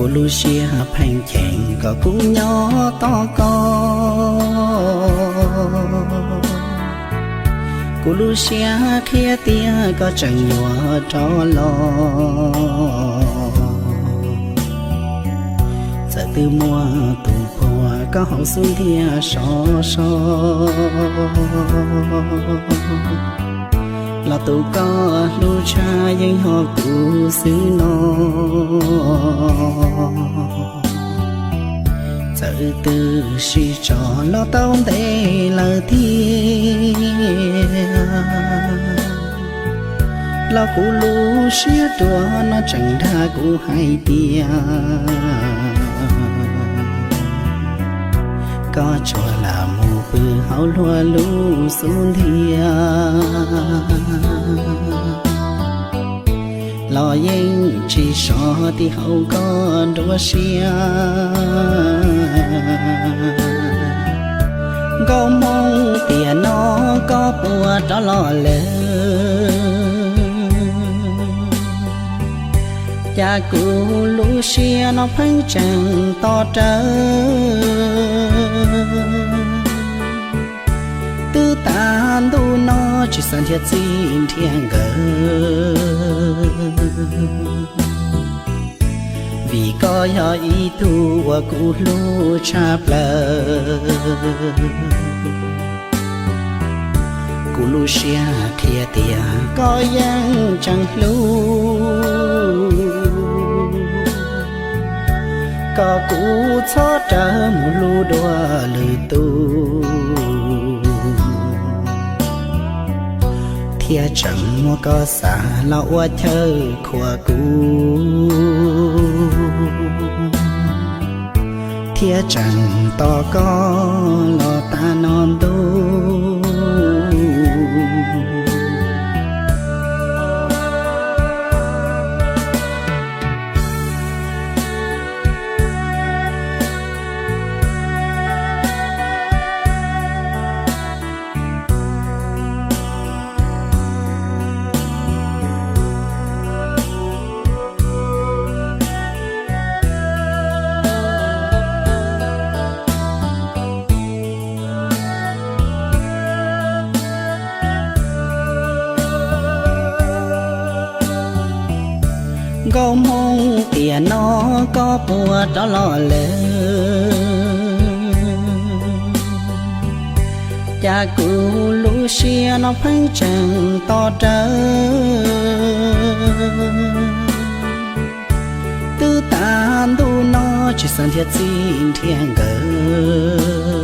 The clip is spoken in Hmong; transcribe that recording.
Kuv lub siab pheej cheem kom kuv nyob tos koj. Kuv lub siab qhia tias koj tseem yuav rov los. Txawm twb muaj tus puag koj haus xub ntiag sov so, los tus koj hlub tshaj yeej yog kuv xwb no. Txawm wb twb sib tso los tau ntev lawm thiab, los kuv lub siab ruam no tseem dag kuv hais tias koj tsuas lam mus pw hauv luag lub xub ntiag, los yeej tsis so ti hauv koj nruab siab. Nkauj Hmoob, tiam no koj puas rov los lawm? Cas kuv lub siab no pheej tseem to rawv. Twb tas ntuj no tsis xav nrhiav txij nrhiav nkawm, vim koj yog ib tug uas kuv hlub tshaj plaws. Kuv lub siab qhia tias koj yeej tseem hlub, kom kuv txhob rawv mus hlub dua lwm tus, thiaj tseem muab koj xa los ua chaw khuam kuv, thiaj tseem tos koj los tas no ntuj. Nkauj Hmoob, tiam no koj puas rov los lawm? Cas kuv lub siab no pheej tseem to rawv. Twb tas ntuj no tsis xav nrhiav txij nrhiav nkawm,